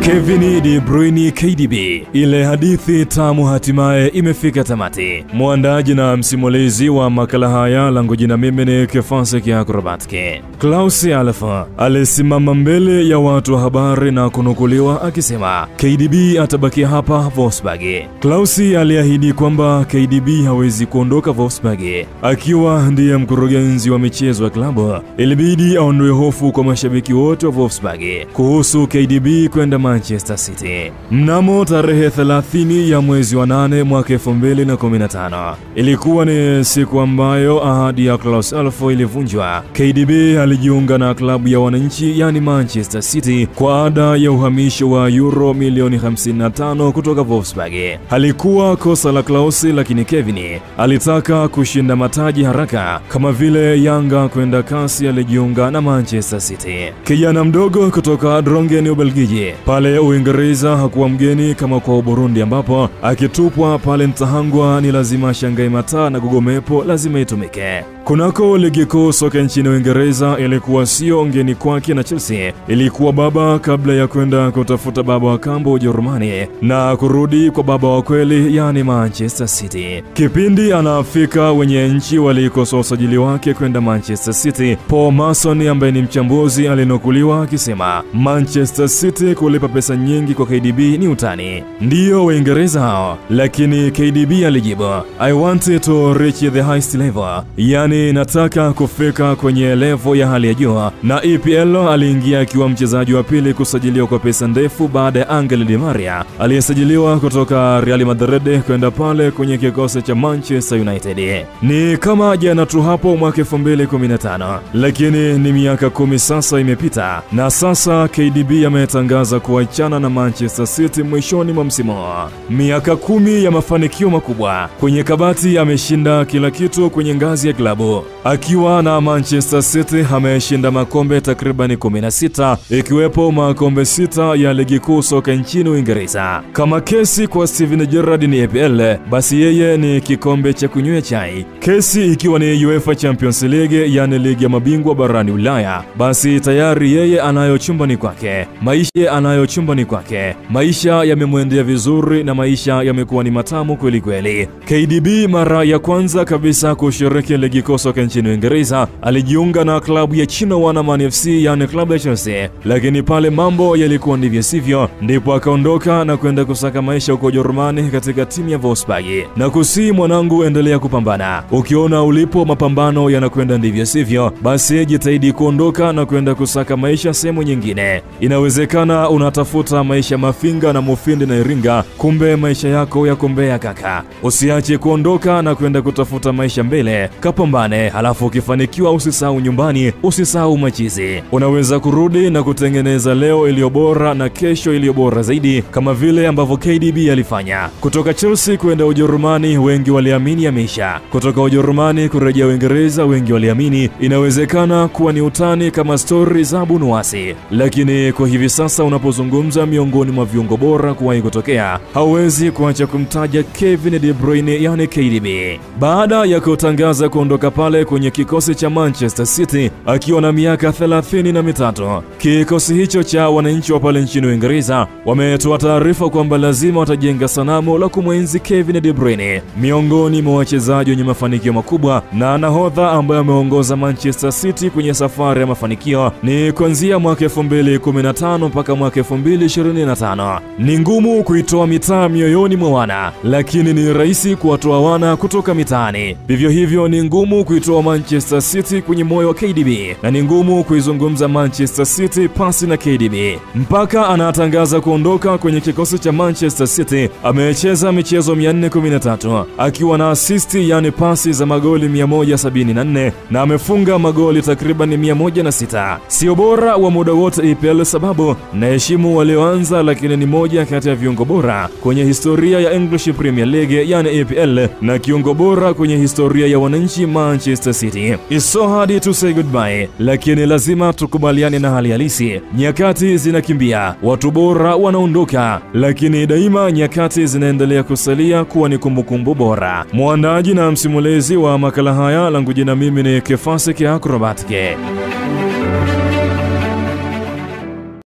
Kevin De Bruyne KDB, ile hadithi tamu hatimaye imefika tamati. Mwandaji na msimulizi wa makala haya, langu jina mimi ni Kefase Kiakrobatke. Klaus Alfa alisimama mbele ya watu wa habari na kunukuliwa akisema KDB atabaki hapa Wolfsburg. Klaus aliahidi kwamba KDB hawezi kuondoka Wolfsburg. Akiwa ndiye mkurugenzi wa michezo wa klabu, ilibidi aondoe hofu kwa mashabiki wote wa Wolfsburg kuhusu KDB kwenda Manchester City. Mnamo tarehe 30 ya mwezi wa 8 mwaka 2015, ilikuwa ni siku ambayo ahadi ya Klaus Alfa ilivunjwa. KDB alijiunga na klabu ya wananchi, yani Manchester City, kwa ada ya uhamisho wa euro milioni 55 kutoka Wolfsburg. Halikuwa kosa la Klaus, lakini Kevin alitaka kushinda mataji haraka, kama vile Yanga kwenda kasi alijiunga na Manchester City. Kijana mdogo kutoka Drongen, Ubelgiji, pale Uingereza hakuwa mgeni kama kwa Burundi, ambapo akitupwa pale Ntahangwa ni lazima shangai mataa na Gogomepo lazima itumike. Kunako ligi kuu soka nchini Uingereza ilikuwa sio ngeni kwake, na Chelsea ilikuwa baba kabla ya kwenda kutafuta baba wa kambo Ujerumani na kurudi kwa baba wa kweli, yani Manchester City. Kipindi anafika wenye nchi walikosa usajili wake kwenda Manchester City, Paul Mason ambaye ni mchambuzi alinukuliwa akisema Manchester City kulipa pesa nyingi kwa KDB ni utani. Ndiyo Waingereza hao, lakini KDB alijibu I want to reach the highest level, yani nataka kufika kwenye level ya hali ya juu. Na EPL aliingia akiwa mchezaji wa pili kusajiliwa kwa pesa ndefu baada ya Angel Di Maria aliyesajiliwa kutoka Real Madrid kwenda pale kwenye kikosi cha Manchester United. Ni kama jana tu hapo mwaka 2015, lakini ni miaka 10 sasa imepita, na sasa KDB ametangaza kuachana na Manchester City mwishoni mwa msimu. Miaka 10 ya mafanikio makubwa kwenye kabati, ameshinda kila kitu kwenye ngazi ya klabu. Akiwa na Manchester City ameshinda makombe takriban 16, ikiwepo makombe 6 ya ligi kuu soka nchini Uingereza. Kama kesi kwa Steven Gerrard ni EPL, basi yeye ni kikombe cha kunywea chai. Kesi ikiwa ni UEFA Champions League, yani ligi ya mabingwa barani Ulaya, basi tayari yeye anayo chumbani kwake. Maisha anayo chumbani kwake. Maisha yamemwendea vizuri na maisha yamekuwa ni matamu kweli kweli. KDB mara ya kwanza kabisa kushiriki ligi kuu soka nchini Uingereza alijiunga na klabu ya China Wanaman FC, yani klabu ya Chelsea, lakini pale mambo yalikuwa ndivyo sivyo, ndipo akaondoka na kwenda kusaka maisha huko Ujerumani katika timu ya Wolfsburg. Na kusi mwanangu, endelea kupambana. Ukiona ulipo mapambano yanakwenda ndivyo sivyo, basi jitahidi kuondoka na kwenda kusaka maisha sehemu nyingine. Inawezekana unatafuta maisha Mafinga na Mufindi na Iringa, kumbe maisha yako yako Mbeya kaka. Usiache kuondoka na kwenda kutafuta maisha mbele, kapambane, halafu ukifanikiwa usisahau nyumbani, usisahau machizi. Unaweza kurudi na kutengeneza leo iliyo bora na kesho iliyo bora zaidi, kama vile ambavyo KDB alifanya. Kutoka Chelsea kwenda Ujerumani wengi waliamini ameisha. Kutoka Ujerumani kurejea Uingereza wengi waliamini inawezekana kuwa ni utani kama story za Bunuasi. Lakini kwa hivi sasa unapozungumza miongoni mwa viungo bora kuwahi kutokea, hauwezi kuacha kumtaja Kevin De Bruyne, yani KDB. Baada ya kutangaza kuondoka pale kwenye kikosi cha Manchester City akiwa na miaka 33, kikosi hicho cha wananchi wa pale nchini Uingereza wametoa taarifa kwamba lazima watajenga sanamu la kumwenzi Kevin De Bruyne, miongoni mwa wachezaji wenye mafanikio makubwa na nahodha ambaye ameongoza Manchester City kwenye safari ya mafanikio ni kuanzia mwaka 2015 mpaka mwaka 2025. Ni ngumu kuitoa mitaa mioyoni mwa wana, lakini ni rahisi kuwatoa wana kutoka mitaani. Vivyo hivyo ni ngumu kuitoa Manchester City kwenye moyo wa KDB, na ni ngumu kuizungumza Manchester City pasi na KDB. Mpaka anatangaza kuondoka kwenye kikosi cha Manchester City, amecheza michezo 413 akiwa na assist, yani pasi za magoli 174, na amefunga magoli takriban 106. Sio bora wa muda wote EPL sababu naheshimu walioanza, lakini ni moja kati ya viungo bora kwenye historia ya English Premier League, yani EPL, na kiungo bora kwenye historia ya wananchi Manchester City. It's so hard to say goodbye, lakini lazima tukubaliane na hali halisi. Nyakati zinakimbia, watu bora wanaondoka, lakini daima nyakati zinaendelea kusalia kuwa ni kumbukumbu bora. Mwandaji na msimulizi wa makala haya, langu jina mimi ni Kefase Kiakrobatke.